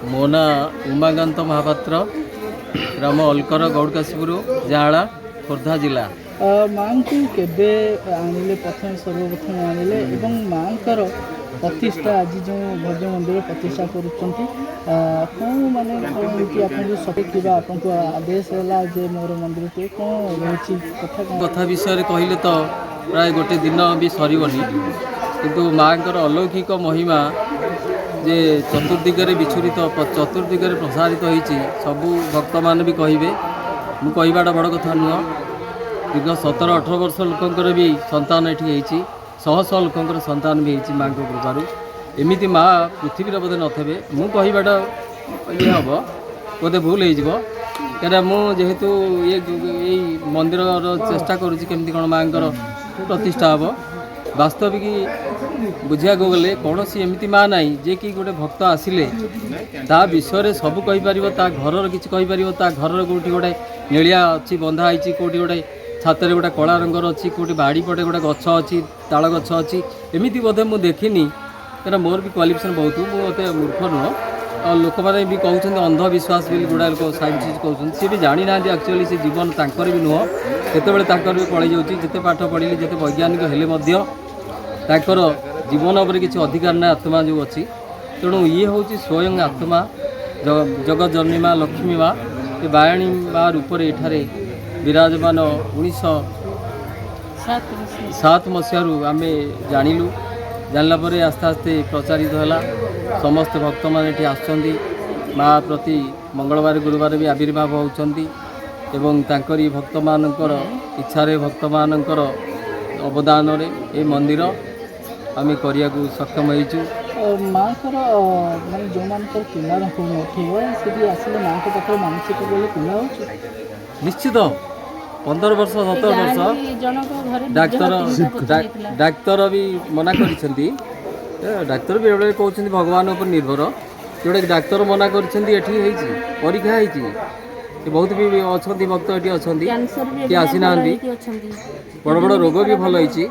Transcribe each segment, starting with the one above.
ମୋ ନାଁ ଉମାକାନ୍ତ ମହାପାତ୍ର, ଗ୍ରାମ ଅଲକର, ଗୌଡ଼କାଶୀପୁର, ଜାଁଳା, ଖୋର୍ଦ୍ଧା ଜିଲ୍ଲା। ମାଆଙ୍କୁ କେବେ ଆଣିଲେ? ପ୍ରଥମେ ସର୍ବପ୍ରଥମେ ଆଣିଲେ ଏବଂ ମାଆଙ୍କର ପ୍ରତିଷ୍ଠା ଆଜି ଯେଉଁ ଭବ୍ୟ ମନ୍ଦିର ପ୍ରତିଷ୍ଠା କରୁଛନ୍ତି, କ'ଣ ମାନେ କ'ଣ ଏମିତି ଆପଣଙ୍କୁ ସତେ କିମ୍ବା ଆପଣଙ୍କୁ ଆଦେଶ ହେଲା ଯେ ମୋର ମନ୍ଦିରଟି କ'ଣ ରହୁଛି କଥା କ'ଣ? କଥା ବିଷୟରେ କହିଲେ ତ ପ୍ରାୟ ଗୋଟେ ଦିନ ବି ସରିବନି, କିନ୍ତୁ ମାଆଙ୍କର ଅଲୌକିକ ମହିମା ଯେ ଚତୁର୍ଦିଗରେ ବିଛୁରିତ, ଚତୁର୍ଦିଗରେ ପ୍ରସାରିତ ହୋଇଛି, ସବୁ ଭକ୍ତମାନେ ବି କହିବେ। ମୁଁ କହିବାଟା ବଡ଼ କଥା ନୁହଁ। ଦୀର୍ଘ 17-18 ବର୍ଷ ଲୋକଙ୍କର ବି ସନ୍ତାନ ଏଠି ହେଇଛି, ଶହ ଶହ ଲୋକଙ୍କର ସନ୍ତାନ ବି ହେଇଛି ମାଆଙ୍କ କୃପାରୁ। ଏମିତି ମା ପୃଥିବୀରେ ବୋଧେ ନଥିବେ। ମୁଁ କହିବାଟା ଇଏ ହେବ ବୋଧେ, ଭୁଲ ହେଇଯିବ, କାହିଁକିନା ମୁଁ ଯେହେତୁ ଇଏ ଏଇ ମନ୍ଦିରର ଚେଷ୍ଟା କରୁଛି କେମିତି କ'ଣ ମାଆଙ୍କର ପ୍ରତିଷ୍ଠା ହେବ। ବାସ୍ତବିକ ବୁଝିବାକୁ ଗଲେ କୌଣସି ଏମିତି ମା ନାହିଁ ଯେ କି ଗୋଟେ ଭକ୍ତ ଆସିଲେ ତା ବିଷୟରେ ସବୁ କହିପାରିବ, ତା ଘରର କିଛି କହିପାରିବ, ତା ଘରର କେଉଁଠି ଗୋଟେ ନେଳିଆ ଅଛି ବନ୍ଧା ହେଇଛି, କେଉଁଠି ଗୋଟେ ଛାତରେ ଗୋଟେ କଳା ରଙ୍ଗର ଅଛି, କେଉଁଠି ବାଡ଼ି ପଟେ ଗୋଟେ ଗଛ ଅଛି, ତାଳ ଗଛ ଅଛି, ଏମିତି ବୋଧେ ମୁଁ ଦେଖିନି। କାରଣ ମୋର ବି କ୍ୱାଲିଫିକେସନ୍ ବହୁତ, ମୁଁ ଏତେ ମୂର୍ଖ ନୁହଁ। ଆଉ ଲୋକମାନେ ବି କହୁଛନ୍ତି ଅନ୍ଧବିଶ୍ୱାସ ବୋଲି, ଗୁଡ଼ାଏ ଲୋକ ସାଇଣ୍ଟିଷ୍ଟ କହୁଛନ୍ତି, ସିଏ ବି ଜାଣିନାହାନ୍ତି। ଆକ୍ଚୁଆଲି ସେ ଜୀବନ ତାଙ୍କର ବି ନୁହଁ, କେତେବେଳେ ତାଙ୍କର ବି ପଳେଇ ଯାଉଛି। ଯେତେ ପାଠ ପଢ଼ିଲେ, ଯେତେ ବୈଜ୍ଞାନିକ ହେଲେ ମଧ୍ୟ ତାଙ୍କର ଜୀବନ ଉପରେ କିଛି ଅଧିକାର ନାହିଁ, ଆତ୍ମା ଯେଉଁ ଅଛି। ତେଣୁ ଇଏ ହେଉଛି ସ୍ୱୟଂ ଆତ୍ମା ଜଗତ ଜନନୀ ମା, ଲକ୍ଷ୍ମୀ ମା, ଏ ବାୟାଣୀ ମା ରୂପରେ ଏଠାରେ ବିରାଜମାନ। 1907 ମସିହାରୁ ଆମେ ଜାଣିଲୁ। ଜାଣିଲା ପରେ ଆସ୍ତେ ଆସ୍ତେ ପ୍ରଚାରିତ ହେଲା, ସମସ୍ତେ ଭକ୍ତମାନେ ଏଠି ଆସୁଛନ୍ତି। ମା ପ୍ରତି ମଙ୍ଗଳବାର ଗୁରୁବାର ବି ଆବିର୍ଭାବ ହେଉଛନ୍ତି ଏବଂ ତାଙ୍କରି ଭକ୍ତମାନଙ୍କର ଇଚ୍ଛାରେ, ଭକ୍ତମାନଙ୍କର ଅବଦାନରେ ଏ ମନ୍ଦିର ଆମେ କରିବାକୁ ସକ୍ଷମ ହେଇଛୁ। ମାଆଙ୍କର ମାନେ ଯେଉଁମାନଙ୍କର ପିଲା ହେଉନଥିବ, ସେଠି ଆସିଲେ ମାଆଙ୍କ ପାଖରେ ମାନସିକ କଲେ ପିଲା ହେଉଛି? ନିଶ୍ଚିତ। 15 ବର୍ଷ, 17 ବର୍ଷ ଜଣଙ୍କ ଘରେ ଡାକ୍ତର ଡାକ୍ତର ବି ମନା କରିଛନ୍ତି। ଡାକ୍ତର ବି ବେଳେବେଳେ କହୁଛନ୍ତି ଭଗବାନ ଉପରେ ନିର୍ଭର। ଯେଉଁଟାକି ଡାକ୍ତର ମନା କରିଛନ୍ତି, ଏଠି ହେଇଛି, ପରୀକ୍ଷା ହେଇଛି। ଏ ବହୁତ ବି ଅଛନ୍ତି, ଭକ୍ତ ଏଠି ଅଛନ୍ତି କ୍ୟାନ୍ସର ବି କିଏ ଆସିନାହାନ୍ତି। ହେଇକି ଅଛନ୍ତି। ବଡ଼ ବଡ଼ ରୋଗ ବି ଭଲ ହେଇଛି,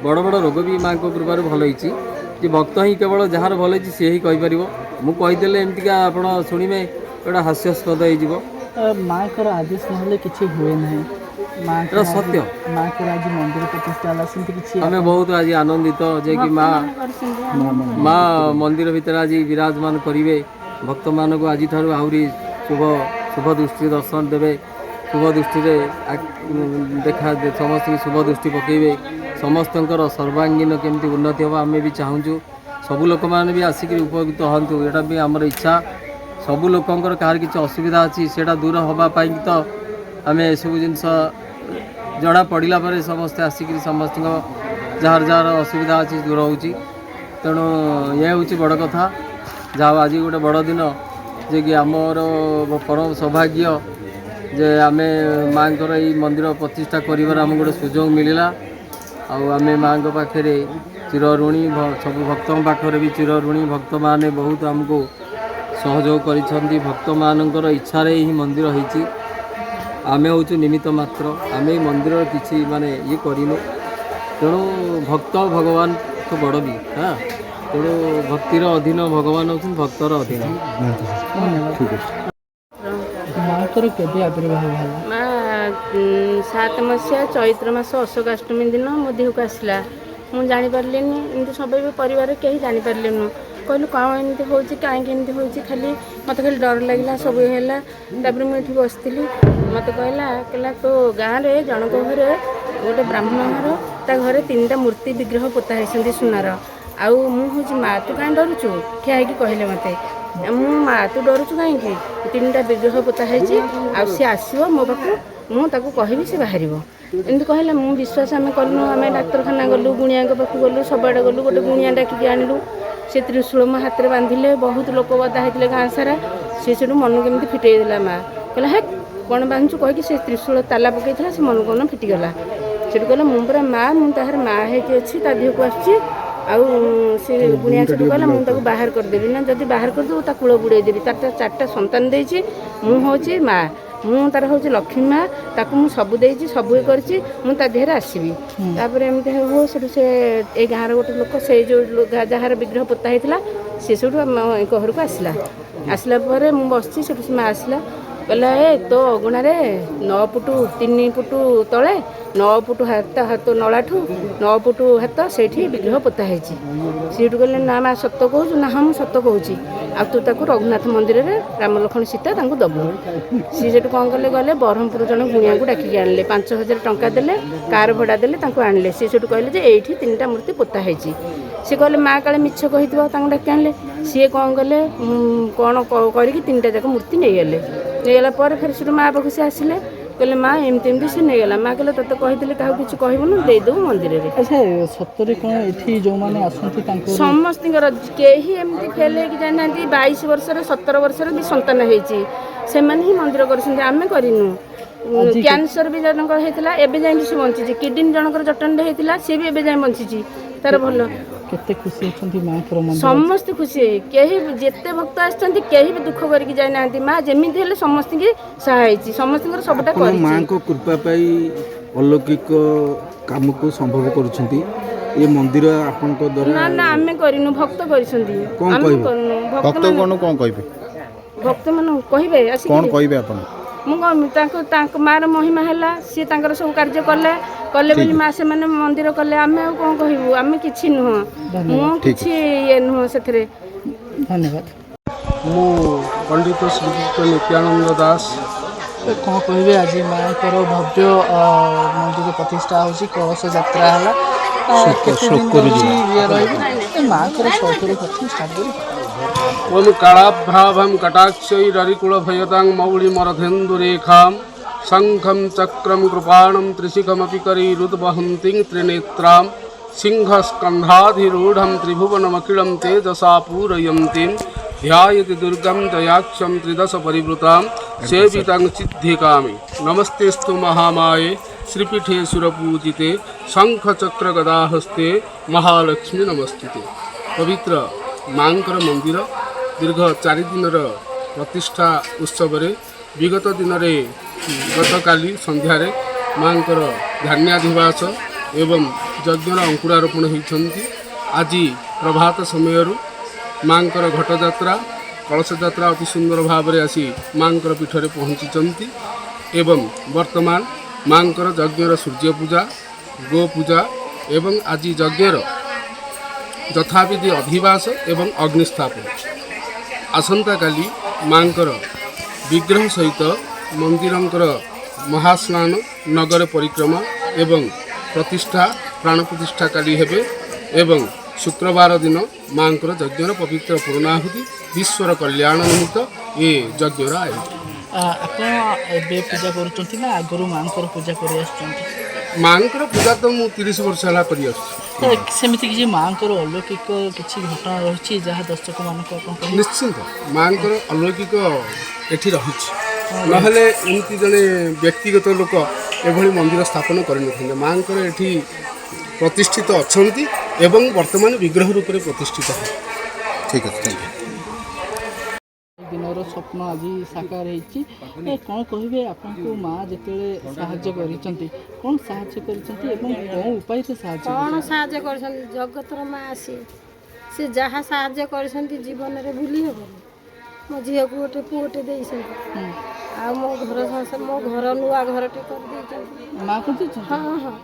ବଡ଼ ବଡ଼ ରୋଗ ବି ମାଆଙ୍କ କୃପାରୁ ଭଲ ହେଇଛି। ଯେ ଭକ୍ତ ହିଁ କେବଳ ଯାହାର ଭଲ ହେଇଛି ସିଏ ହିଁ କହିପାରିବ। ମୁଁ କହିଦେଲେ ଏମିତିକା ଆପଣ ଶୁଣିବେ, ଗୋଟେ ହାସ୍ୟାସ୍ପଦ ହେଇଯିବ। ମାଆଙ୍କର ଆଦେଶ ନହେଲେ କିଛି ହୁଏ ନାହିଁ। ମାଆଙ୍କର ଏଇଟା ସତ୍ୟ। ମାଆଙ୍କର ଆଜି ମନ୍ଦିର ପ୍ରତିଷ୍ଠା ହେଲା, ସେମିତି କିଛି ଆମେ ବହୁତ ଆଜି ଆନନ୍ଦିତ ଯେ କି ମା କରିଛନ୍ତି। ମା ମନ୍ଦିର ଭିତରେ ଆଜି ବିରାଜମାନ କରିବେ। ଭକ୍ତମାନଙ୍କୁ ଆଜିଠାରୁ ଆହୁରି ଶୁଭ ଶୁଭ ଦୃଷ୍ଟି ଦର୍ଶନ ଦେବେ, ଶୁଭ ଦୃଷ୍ଟିରେ ଦେଖା, ସମସ୍ତଙ୍କୁ ଶୁଭ ଦୃଷ୍ଟି ପକାଇବେ। ସମସ୍ତଙ୍କର ସର୍ବାଙ୍ଗୀନ କେମିତି ଉନ୍ନତି ହେବ ଆମେ ବି ଚାହୁଁଛୁ। ସବୁ ଲୋକମାନେ ବି ଆସିକରି ଉପକୃତ ହୁଅନ୍ତୁ, ଏଇଟା ବି ଆମର ଇଚ୍ଛା। ସବୁ ଲୋକଙ୍କର କାହାର କିଛି ଅସୁବିଧା ଅଛି, ସେଇଟା ଦୂର ହେବା ପାଇଁ ତ ଆମେ ଏସବୁ ଜିନିଷ ଜଣା ପଡ଼ିଲା ପରେ ସମସ୍ତେ ଆସିକରି ସମସ୍ତଙ୍କ ଯାହାର ଯାହାର ଅସୁବିଧା ଅଛି ଦୂର ହେଉଛି। ତେଣୁ ଇଏ ହେଉଛି ବଡ଼ କଥା। ଯାହା ହଉ, ଆଜି ଗୋଟେ ବଡ଼ ଦିନ ଯେ କି ଆମର ପରମ ସୌଭାଗ୍ୟ ଯେ ଆମେ ମାଆଙ୍କର ଏଇ ମନ୍ଦିର ପ୍ରତିଷ୍ଠା କରିବାର ଆମକୁ ଗୋଟେ ସୁଯୋଗ ମିଳିଲା। ଆଉ ଆମେ ମାଆଙ୍କ ପାଖରେ ଚିରଋଣୀ, ସବୁ ଭକ୍ତଙ୍କ ପାଖରେ ବି ଚିରଋଣୀ। ଭକ୍ତମାନେ ବହୁତ ଆମକୁ ସହଯୋଗ କରିଛନ୍ତି। ଭକ୍ତମାନଙ୍କର ଇଚ୍ଛାରେ ଏହି ମନ୍ଦିର ହେଇଛି। ଆମେ ହେଉଛୁ ନିମିତ୍ତ ମାତ୍ର। ଆମେ ଏଇ ମନ୍ଦିରର କିଛି ମାନେ ଇଏ କରିନୁ। ତେଣୁ ଭକ୍ତ ଭଗବାନଠୁ ବଡ଼ ବି। ହଁ, ତେଣୁ ଭକ୍ତିର ଅଧୀନ ଭଗବାନ ହେଉଛନ୍ତି, ଭକ୍ତର ଅଧୀନ। ମାଆଙ୍କର କେବେ ଆବିର୍ଭାବ ହେଲା? ମା 7 ମସିହା ଚୈତ୍ର ମାସ ଅଶୋକାଷ୍ଟମୀ ଦିନ ମୋ ଦେହକୁ ଆସିଲା। ମୁଁ ଜାଣିପାରିଲିନି, ଏମିତି ସବୁ ବି ପରିବାର କେହି ଜାଣିପାରିଲେନୁ। କହିଲୁ କ'ଣ ଏମିତି ହେଉଛି, କାହିଁକି ଏମିତି ହେଉଛି? ଖାଲି ମୋତେ ଖାଲି ଡର ଲାଗିଲା, ସବୁ ଇଏ ହେଲା। ତାପରେ ମୁଁ ଏଠି ବସିଥିଲି, ମୋତେ କହିଲା ତୋ ଗାଁରେ ଜଣଙ୍କ ଘରେ, ଗୋଟେ ବ୍ରାହ୍ମଣ ଘର, ତା ଘରେ ତିନିଟା ମୂର୍ତ୍ତି ବିଗ୍ରହ ପୋତା ହେଇଛନ୍ତି ସୁନାର, ଆଉ ମୁଁ ହେଉଛି ମା, ତୁ କାହିଁ ଡରୁଛୁ? ଠିଆ ହେଇକି କହିଲେ ମୋତେ, ମୁଁ ମା, ତୁ ଡରୁଛୁ କାହିଁକି? ତିନିଟା ବିଗ୍ରହ ପୋତା ହେଇଛି, ଆଉ ସିଏ ଆସିବ ମୋ ପାଖକୁ, ମୁଁ ତାକୁ କହିବି ସେ ବାହାରିବ। ଏମିତି କହିଲା। ମୁଁ ବିଶ୍ୱାସ ଆମେ କଲୁନୁ। ଆମେ ଡାକ୍ତରଖାନା ଗଲୁ, ଗୁଣିଆଙ୍କ ପାଖକୁ ଗଲୁ, ସବୁଆଡ଼େ ଗଲୁ। ଗୋଟେ ଗୁଣିଆ ଡାକିକି ଆଣିଲୁ, ସେ ତ୍ରିଶୂଳ ମୋ ହାତରେ ବାନ୍ଧିଲେ। ବହୁତ ଲୋକ ଗଦା ହେଇଥିଲେ ଗାଁ ସାରା। ସେ ସେଠୁ ମନକୁ କେମିତି ଫିଟେଇ ଦେଲା। ମା କହିଲା, ହେ କ'ଣ ବାନ୍ଧୁଛୁ କହିକି ସେ ତ୍ରିଶୂଳ ତାଲା ପକେଇଥିଲା, ସେ ମନକୁ ମନ ଫିଟିଗଲା। ସେଠୁ କହିଲା, ମୁଁ ପୁରା ମା, ମୁଁ ତାହାର ମା ହେଇକି ଅଛି, ତା ଦେହକୁ ଆସୁଛି। ଆଉ ସେ ଗୁଣିଆ ସେଠୁ କହିଲା, ମୁଁ ତାକୁ ବାହାର କରିଦେବି ନା, ଯଦି ବାହାର କରିଦେବୁ ତା କୂଳ ବୁଡ଼େଇ ଦେବି। ତାର ଚାରିଟା ସନ୍ତାନ ଦେଇଛି, ମୁଁ ହେଉଛି ମା, ମୁଁ ତାର ହେଉଛି ଲକ୍ଷ୍ମୀ ମା, ତାକୁ ମୁଁ ସବୁ ଦେଇଛି, ସବୁ ଇଏ କରିଛି, ମୁଁ ତା ଦେହରେ ଆସିବି। ତାପରେ ଏମିତି ହଉ ହଉ ସେଠୁ ସେ ଏଇ ଗାଁର ଗୋଟେ ଲୋକ, ସେଇ ଯେଉଁ ଯାହାର ବିଗ୍ରହ ପୋତା ହେଇଥିଲା, ସେ ସେଇଠୁ ଆମ ଘରକୁ ଆସିଲା। ଆସିଲା ପରେ ମୁଁ ବସିଛି, ସେଠୁ ସେ ମା ଆସିଲା, କହିଲା ଏ ତୋ ଅଗଣାରେ 9 ଫୁଟ 3 ଫୁଟ ତଳେ 9 ଫୁଟ ହାତ ହାତ ନଳାଠୁ 9 ଫୁଟ ହାତ ସେଇଠି ବିଗ୍ରହ ପୋତା ହେଇଛି। ସେଇଠୁ କହିଲେ ନା ମା ସତ କହୁଛୁ? ନା ହଁ ମୁଁ ସତ କହୁଛି, ଆଉ ତୁ ତାକୁ ରଘୁନାଥ ମନ୍ଦିରରେ ରାମ ଲକ୍ଷ୍ମଣ ସୀତା ତାଙ୍କୁ ଦେବୁ। ସିଏ ସେଠୁ କ'ଣ କଲେ, ଗଲେ ବ୍ରହ୍ମପୁର ଜଣେ ଗୁଣିଆକୁ ଡାକିକି ଆଣିଲେ, 5000 ଟଙ୍କା ଦେଲେ, କାର ଭଡ଼ା ଦେଲେ, ତାଙ୍କୁ ଆଣିଲେ। ସିଏ ସେଠୁ କହିଲେ ଯେ ଏଇଠି 3ଟା ମୂର୍ତ୍ତି ପୋତା ହେଇଛି। ସେ କହିଲେ ମା କାଳେ ମିଛ କହିଥିବ, ତାଙ୍କୁ ଡାକି ଆଣିଲେ। ସିଏ କ'ଣ କଲେ, କ'ଣ କରିକି 3ଟା ଯାକ ମୂର୍ତ୍ତି ନେଇଗଲେ। ନେଇଗଲା ପରେ ଫେର ସେଠୁ ମା ପାଖକୁ ସେ ଆସିଲେ, କହିଲେ ମା ଏମିତି ଏମିତି ସେ ନେଇଗଲା। ମା କହିଲେ ତୋତେ କହିଥିଲି କାହାକୁ କିଛି କହିବୁନୁ, ଦେଇଦେବୁ ମନ୍ଦିରରେ। ଆଚ୍ଛା, ସତରେ କ'ଣ ଏଠି ଯେଉଁମାନେ ଆସନ୍ତି ତାଙ୍କ ସମସ୍ତଙ୍କର କେହି ଏମିତି ଫେଲ୍ ହେଇକି ଜାଣିନାହାନ୍ତି। 22 ବର୍ଷର 17 ବର୍ଷର ବି ସନ୍ତାନ ହେଇଛି, ସେମାନେ ହିଁ ମନ୍ଦିର କରିଛନ୍ତି, ଆମେ କରିନୁ। କ୍ୟାନ୍ସର ବି ଜଣଙ୍କର ହେଇଥିଲା, ଏବେ ଯାଏଁ ବି ସେ ବଞ୍ଚିଛି। କିଡନୀ ଜଣଙ୍କର ଜଟଣୀରେ ହେଇଥିଲା, ସିଏ ବି ଏବେ ଯାଏଁ ବଞ୍ଚିଛି, ତାର ଭଲ। କେତେ ଖୁସି ଅଛନ୍ତି ମାଙ୍କର ମନ୍ଦିର? ସମସ୍ତେ ଖୁସି, କେହି ଯେତେ ଭକ୍ତ ଆସିଛନ୍ତି କେହି ବି ଦୁଃଖ କରିକି ଯାଇନାହାନ୍ତି। ମା ଯେମିତି ହେଲେ ସମସ୍ତଙ୍କୁ ସାହା ହେଇଛି, ସମସ୍ତଙ୍କର ସବୁଟା ଆପଣ କରିଛି। ମାଙ୍କ କୃପା ପାଇ ଅଲୌକିକ କାମକୁ ସମ୍ଭବ କରୁଛନ୍ତି। ଏ ମନ୍ଦିର ଆପଣଙ୍କ ଦ୍ୱାରା? ନା ନା, ଆମେ କରିନୁ, ଭକ୍ତ କରିଛନ୍ତି। କଣ ଆମେ କହିବେ? କରିନୁ। ଭକ୍ତଗଣ କଣ କହିବେ? ଭକ୍ତମାନଙ୍କୁ କହିବେ କଣ ଆସିକି କହିବେ ଆପଣ? ମୁଁ କଣ ତାଙ୍କ ମାର ମହିମା ହେଲା, ସିଏ ତାଙ୍କର ସବୁ କାର୍ଯ୍ୟ କଲେ କଲେ ବୋଲି ମା ସେମାନେ ମନ୍ଦିର କଲେ। ଆମେ ଆଉ କ'ଣ କହିବୁ? ଆମେ କିଛି ନୁହଁ, ମୁଁ କିଛି ଇଏ ନୁହଁ ସେଥିରେ। ଧନ୍ୟବାଦ। ମୁଁ ପଣ୍ଡିତ ଶ୍ରୀଯୁକ୍ତ ନିତ୍ୟାନନ୍ଦ ଦାସ। କ'ଣ କହିବେ, ଆଜି ମାଙ୍କର ଭବ୍ୟ ମନ୍ଦିର ପ୍ରତିଷ୍ଠା ହେଉଛି, କଳସ ଯାତ୍ରା ହେଲା, କେତେ ଦିନ ଧରି ଇଏ ରହିବ? ଏ ମାଙ୍କର ସୌକର୍ଯ୍ୟ ପ୍ରଥମେ ଷ୍ଟାର୍ଟ କରି। ଓମ୍ କାଳାଭ୍ରାଭಂ କଟାକ୍ଷୈରରିକୁଳଭୟତାଂ ମୌଳିମରଧେନ୍ଦୁରେଖାं ଶଙ୍ଖं ଚକ୍ରं କୃପାଣं ତ୍ରିଶିଖମପି करैरुद्वहन्तीं त्रिनेत्रां सिंहस्कन्धाधिरूढं त्रिभुवनमखिलं तेजसा पूरयन्तीं ध्यायति दुर्गं जयाक्षं त्रिदशपरिवृतां सेवितं सिद्धिकामि। नमस्तेस्तु महामाये श्रीपीठे सुरपूजिते शङ्खचक्रगदाहस्ते महालक्ष्मी नमस्তুते। ପବିତ୍ର ମାଙ୍କର ମନ୍ଦିର ଦୀର୍ଘ 4 ଦିନର ପ୍ରତିଷ୍ଠା ଉତ୍ସବରେ ବିଗତ ଦିନରେ ଗତକାଲି ସନ୍ଧ୍ୟାରେ ମାଙ୍କର ଧାନ୍ୟାଧିବାସ ଏବଂ ଯଜ୍ଞର ଅଙ୍କୁରାରୋପଣ ହୋଇଛନ୍ତି। ଆଜି ପ୍ରଭାତ ସମୟରୁ ମାଙ୍କର ଘଟଯାତ୍ରା, କଳସ ଯାତ୍ରା ଅତି ସୁନ୍ଦର ଭାବରେ ଆସି ମାଙ୍କର ପୀଠରେ ପହଞ୍ଚିଛନ୍ତି ଏବଂ ବର୍ତ୍ତମାନ ମାଙ୍କର ଯଜ୍ଞର ସୂର୍ଯ୍ୟ ପୂଜା, ଗୋ ପୂଜା ଏବଂ ଆଜି ଯଜ୍ଞର ଯଥାବିଧି ଅଧିବାସ ଏବଂ ଅଗ୍ନିସ୍ଥାପନ। ଆସନ୍ତାକାଲି ମାଙ୍କର ବିଗ୍ରହ ସହିତ ମନ୍ଦିରଙ୍କର ମହାସ୍ନାନ, ନଗର ପରିକ୍ରମା ଏବଂ ପ୍ରତିଷ୍ଠା, ପ୍ରାଣ ପ୍ରତିଷ୍ଠା କାଲି ହେବେ ଏବଂ ଶୁକ୍ରବାର ଦିନ ମାଙ୍କର ଯଜ୍ଞର ପବିତ୍ର ପୂର୍ଣ୍ଣାହୁତି, ବିଶ୍ୱର କଲ୍ୟାଣ ନିମିତ୍ତ ଏ ଯଜ୍ଞର ଆୟୋଜନ। ଆପଣ ଏବେ ପୂଜା କରୁଛନ୍ତି ନା ଆଗରୁ ମାଙ୍କର ପୂଜା କରି ଆସୁଛନ୍ତି? ମାଙ୍କର ପୂଜା ତ ମୁଁ 30 ବର୍ଷ ହେଲା କରି ଆସୁଛି। ତ ସେମିତି କିଛି ମାଙ୍କର ଅଲୌକିକ କିଛି ଘଟଣା ରହିଛି ଯାହା ଦର୍ଶକମାନଙ୍କୁ ଆପଣ କହିବେ? ନିଶ୍ଚିନ୍ତ ମାଙ୍କର ଅଲୌକିକ ଏଠି ରହିଛି, ନହେଲେ ଏମିତି ଜଣେ ବ୍ୟକ୍ତିଗତ ଲୋକ ଏଭଳି ମନ୍ଦିର ସ୍ଥାପନ କରିନଥାନ୍ତେ। ମାଙ୍କର ଏଠି ପ୍ରତିଷ୍ଠିତ ଅଛନ୍ତି ଏବଂ ବର୍ତ୍ତମାନ ବିଗ୍ରହ ରୂପରେ ପ୍ରତିଷ୍ଠିତ। ଠିକ୍ ଅଛି, thank you. ଦିନର ସ୍ୱପ୍ନ ଆଜି ସାକାର ହେଇଛି। ଏ କ'ଣ କହିବେ, ଆପଣଙ୍କୁ ମା ଯେତେବେଳେ ସାହାଯ୍ୟ କରିଛନ୍ତି, କ'ଣ ସାହାଯ୍ୟ କରିଛନ୍ତି ଏବଂ କେଉଁ ଉପାୟରେ ସାହାଯ୍ୟ? କ'ଣ ସାହାଯ୍ୟ କରିଛନ୍ତି? ଜଗତର ମା ସିଏ, ସେ ଯାହା ସାହାଯ୍ୟ କରିଛନ୍ତି ଜୀବନରେ ଭୁଲି ହେବନି। ମୋ ଝିଅକୁ ଗୋଟେ ପୁଅଟେ ଦେଇଛନ୍ତି, ଆଉ ମୋ ଘର ସଂସାର, ମୋ ଘର ନୂଆ ଘରଟେ କରିଦେଇଛନ୍ତି। ମା କରିଦେଇଛନ୍ତି? ହଁ ହଁ,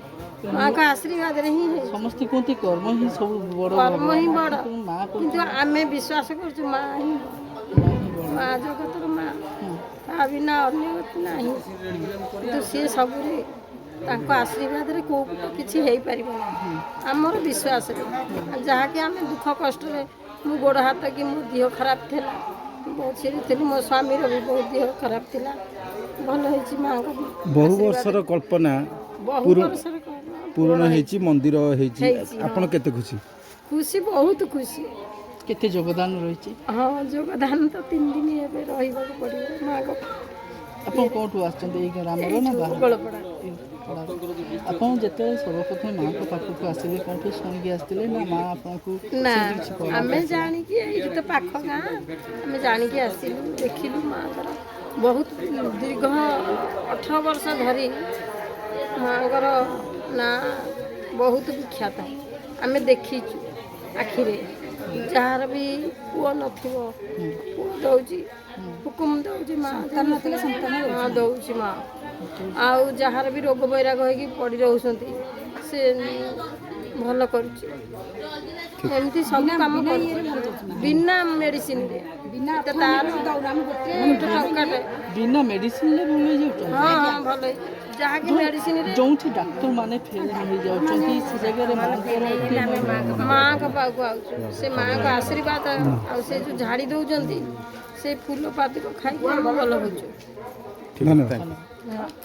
ମାଙ୍କ ଆଶୀର୍ବାଦରେ ହିଁ ହେଇଛି। ସମସ୍ତେ କୁହନ୍ତି କର୍ମ ହିଁ ସବୁ ବଡ଼, କର୍ମ ହିଁ ବଡ଼, ମା କିନ୍ତୁ ଆମେ ବିଶ୍ୱାସ କରୁଛୁ ମା ହିଁ ବଡ଼। ମା ଜଗତର ମା, ତା ବିନା ଅନ୍ୟ ଗତି ନାହିଁ। କିନ୍ତୁ ସିଏ ସବୁରେ ତାଙ୍କ ଆଶୀର୍ବାଦରେ କେଉଁ କିଛି ହେଇପାରିବ ନାହିଁ ଆମର ବିଶ୍ୱାସରେ। ଯାହାକି ଆମେ ଦୁଃଖ କଷ୍ଟରେ, ମୁଁ ଗୋଡ଼ ହାତ କି ମୋ ଦେହ ଖରାପ ଥିଲା, ବହୁତ ସିରି ଥିଲି, ମୋ ସ୍ୱାମୀର ବି ବହୁତ ଦେହ ଖରାପ ଥିଲା, ଭଲ ହେଇଛି ମାଙ୍କ ବହୁ ବର୍ଷର କଳ୍ପନା ବହୁ ବର୍ଷର କଳ୍ପନା ପୂରଣ ହେଇଛି, ମନ୍ଦିର ହେଇଛି। ହେଇଛି, ହଁ। ଆପଣ କେତେ ଖୁସି? ଖୁସି, ବହୁତ ଖୁସି। କେତେ ଯୋଗଦାନ ରହିଛି? ହଁ, ଯୋଗଦାନ ତ 3 ଦିନ ଏବେ ରହିବାକୁ ପଡ଼ିବ ମାଙ୍କ। ଆପଣ କେଉଁଠୁ ଆସିଛନ୍ତି, ଏଇ ଗ୍ରାମର ନା ବାହାର? ଗୋଳପଡ଼ା। ଆପଣ ଯେତେବେଳେ ସର୍ବପ୍ରଥମେ ମାଙ୍କ ପାଖକୁ ଆସିଲେ, କେଉଁଠୁ ଶୁଣିକି ଆସିଥିଲେ ନା ମା ଆପଣଙ୍କୁ ନା, ସେମିତି କିଛି କହିଲେ? ଆମେ ଜାଣିକି, ଏଇଠି ତ ପାଖ ଗାଁ, ଆମେ ଜାଣିକି ଆସିଲୁ, ଦେଖିଲୁ ମାଙ୍କର ବହୁତ ଦୀର୍ଘ 18 ବର୍ଷ ଧରି ମାଙ୍କର ନାଁ ବହୁତ ବିଖ୍ୟାତ। ଆମେ ଦେଖିଛୁ ଆଖିରେ। ଯାହାର ବି ପୁଅ ନଥିବ ପୁଅ ଦଉଛି, ହୁକୁମ ଦଉଛି ମା। ନଥିଲେ ସନ୍ତାନ ହଁ ଦଉଛି ମା। ଆଉ ଯାହାର ବି ରୋଗ ବୈରାଗ ହେଇକି ପଡ଼ି ରହୁଛନ୍ତି, ସେ ଭଲ କରୁଛି। ଏମିତି ସବୁ କାମ କରୁଛି ବିନା ମେଡ଼ିସିନରେ। ତାର ଗୋଟେ ଟଙ୍କାଟେ ବିନା ମେଡିସିନରେ ଭଲ ହେଇଯାଉଛନ୍ତି? ହଁ ହଁ, ଭଲ ହେଇଛି। ଯାହାକି ମେଡ଼ିସିନରେ ଯେଉଁଠି ଡାକ୍ତରମାନେ ଫେଲ୍ ହେଇଯାଉଛନ୍ତି, ସେ ଜାଗାରେ ମାଙ୍କର ଏତେ ମହିମା। ମାଙ୍କ ପାଖକୁ ଆଉଛୁ। ସେ ମାଙ୍କ ଆଶୀର୍ବାଦ ଆଉ ସେ ଯେଉଁ ଝାଡ଼ି ଦେଉଛନ୍ତି, ସେ ଫୁଲ ପାଦୁକ ଖାଇକି ଆମେ ଭଲ ହେଉଛୁ। ଠିକ୍ ଅଛି, thank you.